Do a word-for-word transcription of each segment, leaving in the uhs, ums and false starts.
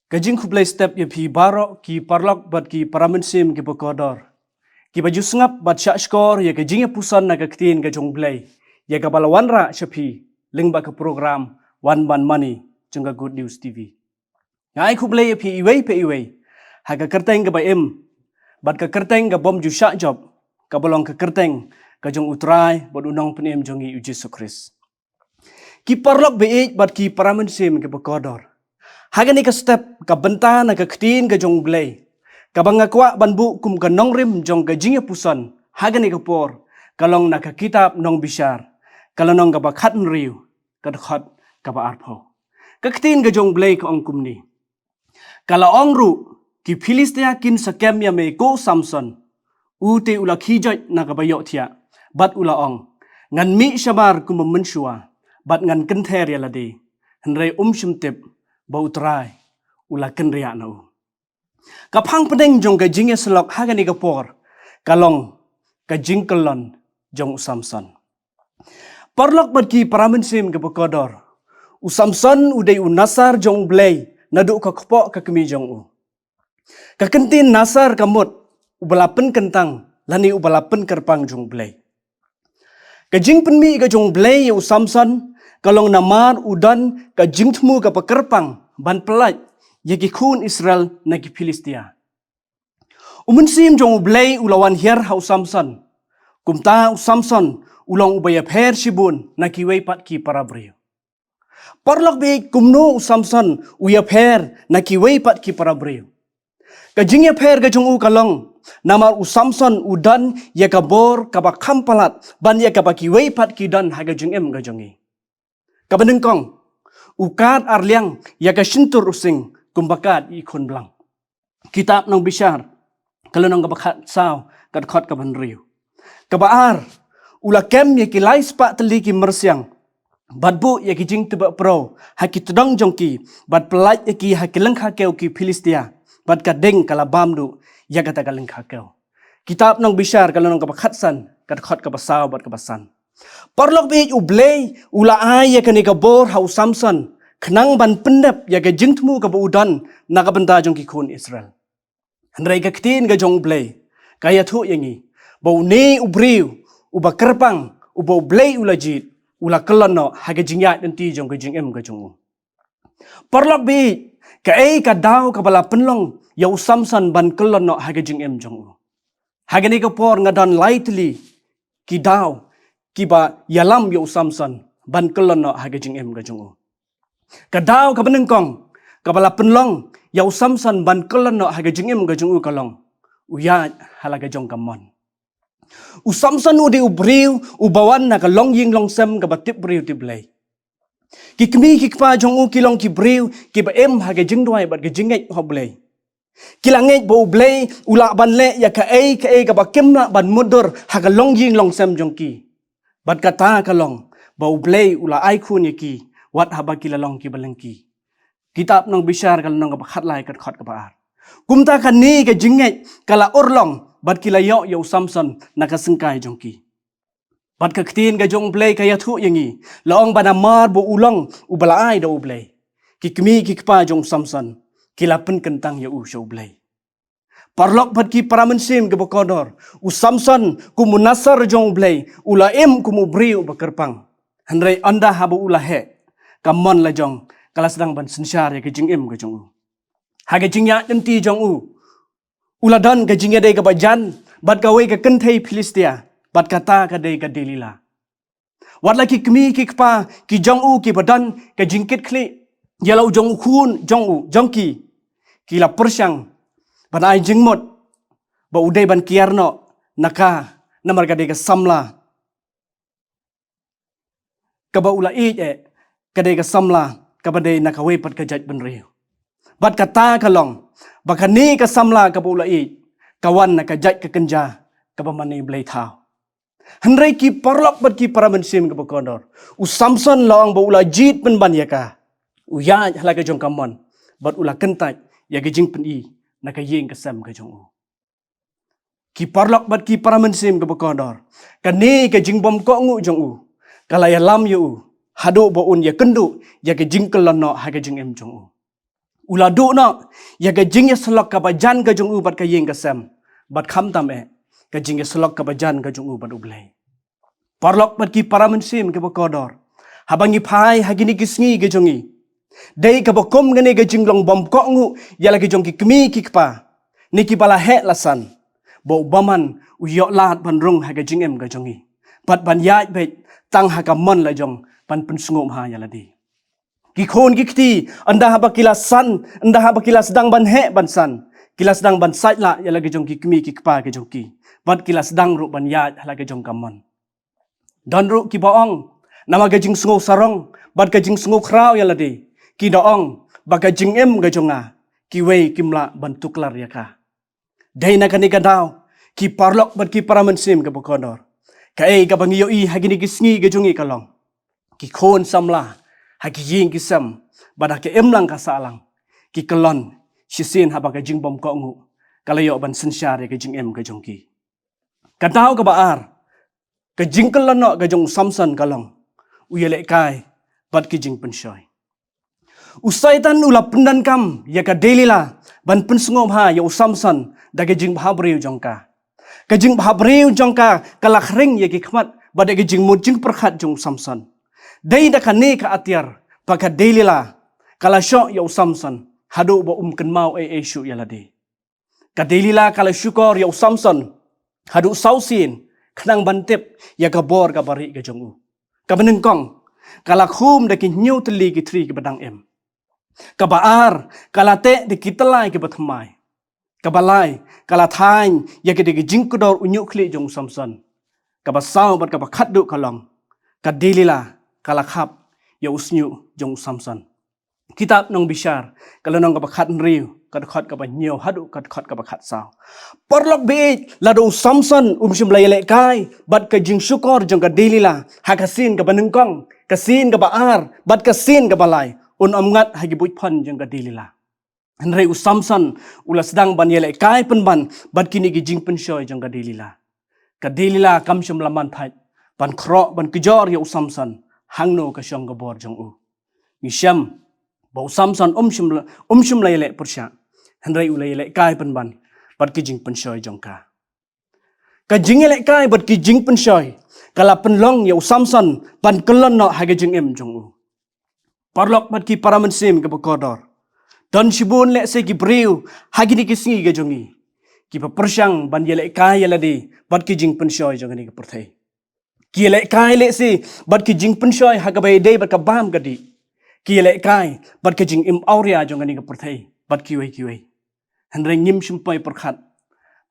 Ka jingkhublei step ïa phi baroh ki paralok bad ki paramynsiem kiba kordor, kiba ju sngap bad shah shkor ïa ka jingïapuson na ka ktien ka jong U Blei, ïa kaba la wanrah sha phi lyngba ka program Wan Ban Mane jong ka Good News T V. Nga ai khublei ïa phi iwei pa iwei ha ka kyrteng kaba im bad ka kyrteng ka bym ju shah jop, kaba long ka kyrteng ka jong U Trai bad U Nongpynim jong ngi U Jisu Khrist. Ki paralok ba ïeit bad ki paramynsiem kiba kordor, ha kane ka step ka bynta na ka ktien ka jong U Blei kaba nga kwah ban buh kum ka nongrim jong ka jingïapuson ha kane ka por, ka long na ka kitab Nongbishar, ka lynnong kaba khathynriew, ka dkhot kaba arphew. Ka ktien ka jong U Blei ka ong kumne: Ka la ong ruh, ki Philistia kin sa kem ïa me ko Samson. U te u la khie joit na kaba ïohthiah bad u la ong, ngan mih shamar kumba mynshuwa bad ngan kynther ïa lade. Hynrei um shym tip ba U Trai u la kynriah na u. Ka phang pdeng jong ka jingïasyllok ha kane ka por ka long ka jingkyllon jong u Samson. Paralok bad ki paramynsiem kiba kordor, u Samson u dei u nasar jong U Blei naduh ka kpoh ka kmie jong u. Ka kyntien nasar ka mut uba la pynkyntang lane uba la pynkyrpang jong U Blei. Ka jingpynmih ka jong U Blei ïa u Samson ka long namar u don ka jingthmu kaba kyrpang ban pyllait ïa ki khun Israel na ki Philistia. U Mynsiem jong U Blei u la wan hiar ha u Samson. Kumta u Samson u long uba ïapher shibun na kiwei pat ki para briew. Paralok ba ïeit, kumno u Samson u ïapher na kiwei pat ki para briew? Ka jingïapher ka jong u ka long namar u Samson u don ïa ka bor kaba kham palat ban ïa kaba kiwei pat ki don ha ka jingim ka jong ngi. Kaba nyngkong, u kad arliang ïa ka shyntur u sing kumba kad ïa i khun blang. Kitab Nongbishar, ka lynnong kaba khatsaw, ka dkhot kaba hynriew. Kaba ar, u la kem ïa ki lai spah tylli ki myrsiang bad buh ïa ki jingtbeh pyrshah ha ki tdong jong ki bad pyllait ïa ki ha ki lyngkha kew ki Philistia, bad ka ding ka la bam duh ïa kata ka lyngkha kew. Kitab Nongbishar, ka lynnong kaba khatsan, ka dkhot kaba saw bad kaba san. Paralok ba ïeit, U Blei u la ai ïa kane ka bor ha u Samson khnang ban pyndep ïa ka jingthmu kaba u don na ka bynta jong ki khun Israel. Hynrei ka ktien ka jong U Blei ka ïathuh ïa ngi ba une u briew uba kyrpang, uba U Blei u la jied, u la kyllon noh ha ka jingïaid lynti jong ka jingim ka jong u. Paralok ba ïeit, kaei ka daw kaba la pynlong ïa u Samson ban kyllon noh ha ka jingim jong u? Ha kane ka por nga don lai tylli ki daw kiba ïalam ïa u Samson ban kyllon noh ha ka jingim ka jong u. Ka daw kaba nyngkong kaba la pynlong ïa u Samson ban kyllon noh ha ka jingim ka jong u ka long u ïaid ha la ka jong ka mon. U Samson u dei u briew uba wan na ka longïing longsem kaba tip briew tip Blei. Ki kmie ki kpa jong u ki long ki briew kiba im ha ka jingduwai bad ka jingngeit ha U Blei. Ki la ngeit ba U Blei u lah ban leh ïa kaei kaei kaba kim lah ban mutdur ha ka longïing longsem jong ki. Bad kata ka long ba U Blei u la ai khun ïa ki wat haba ki la long kiba lyngkhi. Kitab Nongbishar, ka lynnong kaba khatlai, ka dkhot kaba ar. Kumta kane ka jingngeit ka la urlong bad ki la ïoh ïa u Samson na ka syngkai jong ki. Bad ka ktien ka jong U Blei ka ïathuh ïa ngi, la ong ba namar ba u long uba la ai da U Blei, ki kmie ki kpa jong u Samson ki la pynkyntang ïa u sha U Blei. Paralok bad ki para mynsiem kiba kordor, u Samson kum u nasar jong U Blei u la im kum u briew uba kyrpang. Hynrei ynda haba u la heh, ka mon la jong ka la sdang ban synshar ïa ka jingim ka jong u. Ha ka jingïaid lynti jong u, u la don ka jingïadei kaba jan bad kawei ka kynthei Philistia, bad kata ka dei ka Delila. Wat la ki kmie ki kpa ki jong u kiba don ka jingkitkhlieh ïa la u jong u khun jong u jong ki, ki la pyrshang ban ai jingmut ba u dei ban kiar noh na ka, namar ka dei ka samla kaba u la ïeit, eh, ka dei ka samla kaba dei na kawei pat ka jaitbynriew. Bad kata ka long ba kane ka samla kaba u la ïeit ka wan na ka jait ka kynja kaba mane blei thaw. Hynrei ki paralok bad ki para mynsiem kiba kordor, u Samson la ong ba u la jied pynban ïa ka. U ïaid ha la ka jong ka mon bad u la kyntait ïa ka jingpyni na ka ïing ka sem ka jong u. Ki paralok bad ki para mynsiem kiba kordor, kane ka jingbym kohnguh jong u ka la ïalam ïa u haduh ba un ïakynduh ïa ka jingkyllon noh ha ka jingim jong u. U la duh noh ïa ka jingïasyllok kaba jan ka jong u bad ka ïing ka sem, bad khamtam eh ka jingïasyllok kaba jan ka jong u bad U Blei. Paralok bad ki para mynsiem kiba kordor, haba ngi phai ha kine ki sngi ki jong ngi, dei kaba kum kane ka jinglong bym kohnguh ïa la ki jong ki kmie ki kpa, ne kiba la heh la san, ba u bymman u ïoh lad ban rung ha ka jingim ka jong ngi, bad ban ïaid beit tang ha ka mon la jong ban pynsngewbha ïa lade. Ki khun ki kti, ynda haba ki la san, ynda haba ki la sdang ban heh ban san, ki la sdang ban sait lah ïa la ki jong ki kmie ki kpa ki jong ki, bad ki la sdang ruh ban ïaid ha la ki jong ka mon. Don ruh kiba ong, namar ka jingsngew sarong bad ka jingsngew khraw ïa lade, ki da ong ba ka jingim ka jong nga, kiwei kim lah ban tuklar ïa ka. Dei na kane ka daw, ki paralok bad ki para mynsiem kiba kordor, kaei kaba ngi ïohi ha kine ki sngi ki jong ngi ka long, ki khun samla ha ki ïing ki sem bad ha ka imlang ka sahlang, ki kyllon shisien haba ka jingbymkohnguh ka la ïoh ban synshar ïa ka jingim ka jong ki. Ka daw kaba ar, ka jingkyllon noh ka jong u Samson ka long, u ïalehkai bad ki jingpynshoi. U Soitan u la pyndonkam ïa ka Delila ban pynsngewbha ïa u Samson da ka jingbhabriew jong ka. Ka jingbhabriew jong ka ka la khring ïa ki khmat bad ïa ka jingmut jingpyrkhat jong u Samson. Dei da kane ka atiar ba ka Delila ka la shoh ïa u Samson haduh ba um kynmaw ei ei shuh ïa lade. Ka Delila ka la shukor ïa u Samson haduh saw sien khnang ban tip ïa ka bor kaba rieh ka jong u. Kaba nyngkong, ka la khum da ki hynñiew tylli ki thri kiba dang im. Kaba ar, ka la teh da ki tyllai kiba thymmai. Kaba lai, ka la thaiñ ïa ki da ki jingkordor u ñiuh khlieh jong u Samson. Kaba saw bad kaba khatduh ka long, ka Delila ka la khap ïa u shñiuh jong u Samson. Kitab Nongbishar, ka lynnong kaba khathynriew, ka dkhot kaba hynñiew haduh ka dkhot kaba khatsaw. Paralok baieit, lada u Samson um shym la ïalehkai bad ka jingshukor jong ka Delila ha ka sien kaba nyngkong, ka sien kaba ar bad ka sien kaba lai, un ym ngat ha ki buit phon jong ka Delila. Hynrei u Samson u la sdang ban ïalehkai pynban bad kine ki jingpynshoi jong ka Delila. Ka Delila kam shym la man thait ban khroh ban kjor ïa u Samson hangno ka shong ka bor jong u. Ngi shem ba u Samson um shym la, um shym la ïaleh pyrshah, hynrei u la ïalehkai pynban bad ki jingpynshoi jong ka. Ka jingïalehkai bad ki jingpynshoi ka la pynlong ïa u Samson ban kyllon noh ha ka jingim jong u. Paralok bad ki para mynsiem kiba kordor, don shibun lehse ki briew ha kine ki sngi ki jong ngi kiba pyrshang ban ïalehkai ïa lade bad ki jingpynshoi jong kane ka pyrthei. Ki ïalehkai lehse bad ki jingpynshoi ha kaba ïadei bad ka bam ka dih. Ki ïalehkai bad ka jingim awria jong kane ka pyrthei bad kiwei kiwei. Hynrei ngim shym poi pyrkhat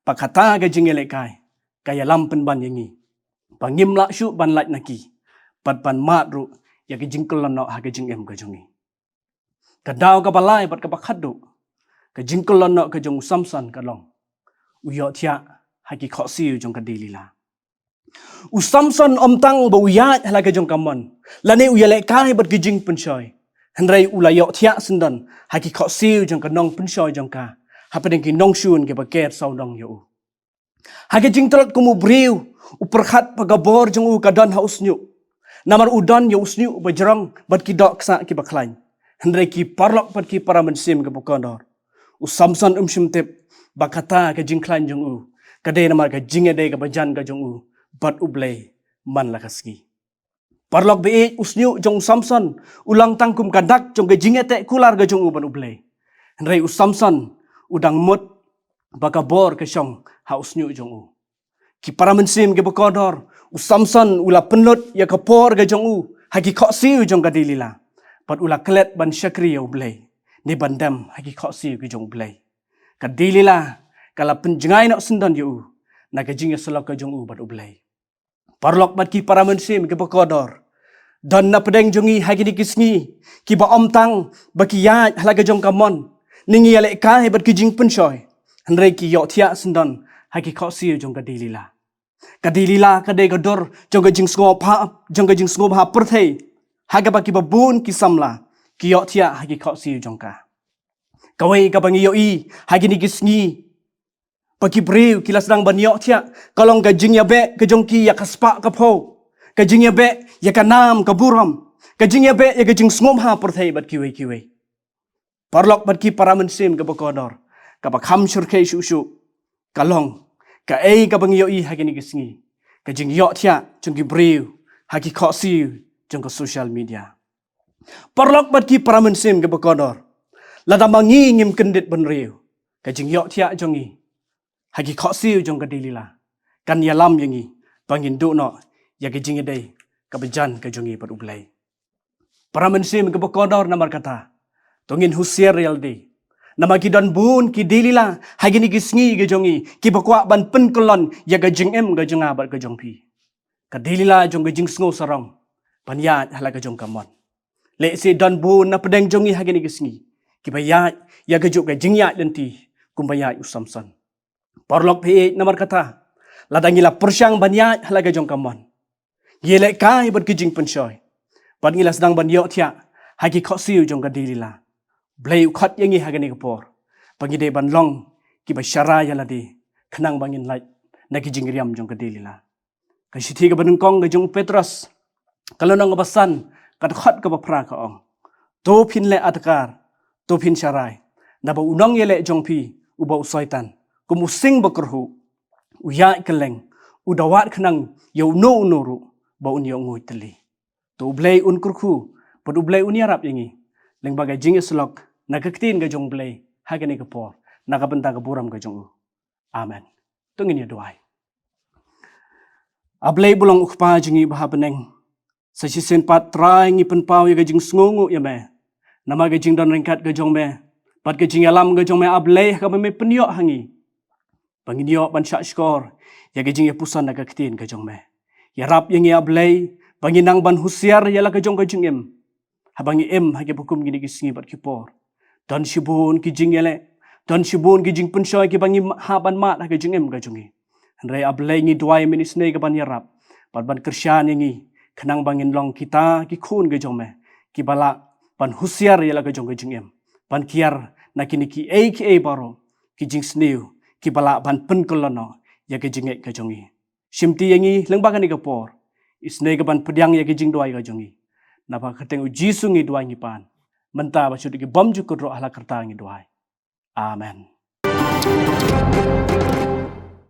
ba kata ka jingïalehkai ka ïalam pynban ïa ngi ba ngim lah shuh ban lait na ki bad ban mad ruh ïa ka jingkyllon noh ha ka jingim ka jong ngi. Ka daw kaba lai bad kaba khatduh, ka jingkyllon noh ka jong u Samson ka long, u ïohthiah ha ki khohsiew jong ka Delila. U Samson ym tang ba u ïaid ha la ka jong ka mon lane u ïalehkai bad ki jingpynshoi, hynrei u la ïohthiah syndon ha ki khohsiew jong ka nongpynshoi jong ka, hapdeng ki nongshun kiba ker sawdong ïa u. Ha ka jingtlot kum u briew, u pyrkhat ba ka bor jong u ka don ha u shñiuh, namar u don ïa u shñiuh ba jrong bad ki doh ksah kiba khlaiñ. Hynrei ki paralok bad ki para mynsiem kiba kordor, u Samson um shym tip ba kata ka jingkhlaiñ jong u ka dei namar ka jingïadei kaba jan ka jong u bad U Blei man la ka sngi. Paralok baieit, u shñiuh jong u Samson u long tang kum ka dak jong ka jingïateh kular ka jong u bad U Blei. Hynrei u Samson u dang mut ba ka bor ka shong ha u shñiuh jong u. Ki para mynsiem kiba kordor, u Samson u la pynlut ïa ka por ka jong u ha ki khohsiew jong ka Delila bad u la klet ban shakri ïa U Blei ne ban dem ha ki khohsiew ki jong U Blei. Ka Delila ka la pynjngai noh syndon ïa u na ka jingïasyllok ka jong u bad U Blei. Paralok bad ki para mynsiem kiba kordor, don na pdeng jong ngi ha kine ki sngi kiba ym tang ba ki ïaid ha la ka jong ka mon ne ngi ïalehkai bad ki jingpynshoi, hynrei ki ïohthiah syndon ha ki khohsiew jong ka Delila. Ka Delila ka dei ka dur jong ka jingsngewbha, jong ka jingsngewbha pyrthei, ha kaba kiba bun ki samla ki ïohthiah ha ki khohsiew jong ka. Kawei kaba ngi ïohi ha kine ki sngi ba ki briew ki la sdang ban ïohthiah ka long ka jingïabeh ka jong ki ïa ka spah ka phew, ka jingïabeh ïa ka nam ka burom, ka jingïabeh ïa ka jingsngewbha pyrthei bad kiwei kiwei. Paralok bad ki para mynsiem kaba kordor, kaba kham shyrkhei shuh shuh ka long kaei kaba ngi ïohi ha kine ki sngi, ka jingïohthiah jong ki briew ha ki khohsiew jong ka social media. Paralok bad ki para mynsiem kaba kordor, lada ma ngi ngim kyndit bynriew, ka jingïohthiah jong ngi ha ki khohsiew jong ka Delila kan ïalam ïa ngi ba ngin duh noh ïa ka jingïadei kaba jan ka jong ngi bad U Blei. Para mynsiem kaba kordor, namar kata to ngin husiar ïa lade, namar ki don bun ki Delila ha kine ki sngi ka jong ngi kiba kwah ban pynkyllon ïa ka jingim ka jong nga bad ka jong phi. Ka Delila jong ka jingsngew sarong ban ïaid ha la ka jong ka mon. Lehse don bun na pdeng jong ngi ha kine ki sngi kiba ïaid ïa kajuh ka jingïaid lynti kumba ïaid u Samson. Paralok phi ïeit, namar kata lada ngi la pyrshang ban ïaid ha la ka jong ka mon, ngi lehkai bad ki jingpynshoi bad ngi la sdang ban ïohthiah ha ki khohsiew jong ka Delila, Blei u khot ïa ngi ha kane ka por ba ngi dei ban long kiba sharai ïa lade khnang ba ngin lait na ki jingriam jong ka Delila. Ka shithi kaba nyngkong ka jong u Petros, ka lynnong kaba san, ka dkhot kaba phra ka ong: To phin leh adkar, to phin sharai, naba u nongïaleh jong phi uba u Soitan, kum u sing ba kyrhuh, u ïaid kylleng, u da wad khnang ïa uno uno ruh ba un ïoh nguid tylli. To U Blei un kyrkhu bad U Blei un ïarap ïa ngi lyngba ka jingïasyllok na ka ktien ka jong U Blei ha kane ka por, na ka bynta ka burom ka jong u. Amen. To ngin ïa duwai. A Blei ba long u Kpa jong ngi ba ha bneng, sa shisien pat Trai ngi pynpaw ïa ka jingsngewnguh ïa me namar ka jingdon ryngkat ka jong me bad ka jingïalam ka jong me, A Blei, ha kaba me pynïoh ha ngi ba ngin ïoh ban shahshkor ïa ka jingïapuson na ka ktien ka jong me. Ïarap ïa ngi, A Blei, ba ngin nang ban husiar ïa la ka jong ka jingim haba ngi im ha kiba kum kine ki sngi bad ki por. Don shibun ki jingïaleh, don shibun ki jingpynshoi kiba ngi hap ban mad ha ka jingim ka jong ngi. Hynrei, A Blei, ngi duwai mynne isynei ka ban ïarap bad ban kyrshan ïa ngi khnang ba ngin long kita ki khun ka jong me kiba lah ban husiar ïa la ka jong ka jingim, ban kiar na kine kiei kiei baroh ki jingsniew kiba lah ban pynkyllon noh ïa ka jingngeit ka jong ngi. Shimti ïa ngi lyngba kane ka por, isynei ka ban pdiang ïa ka jingduwai ka jong ngi. Naba ha ka kyrteng U Jisu ngi duwai ngi pan, mynta bad shaduh ki bymjukut ruh, ha la ka rta ngi duwai. Amen.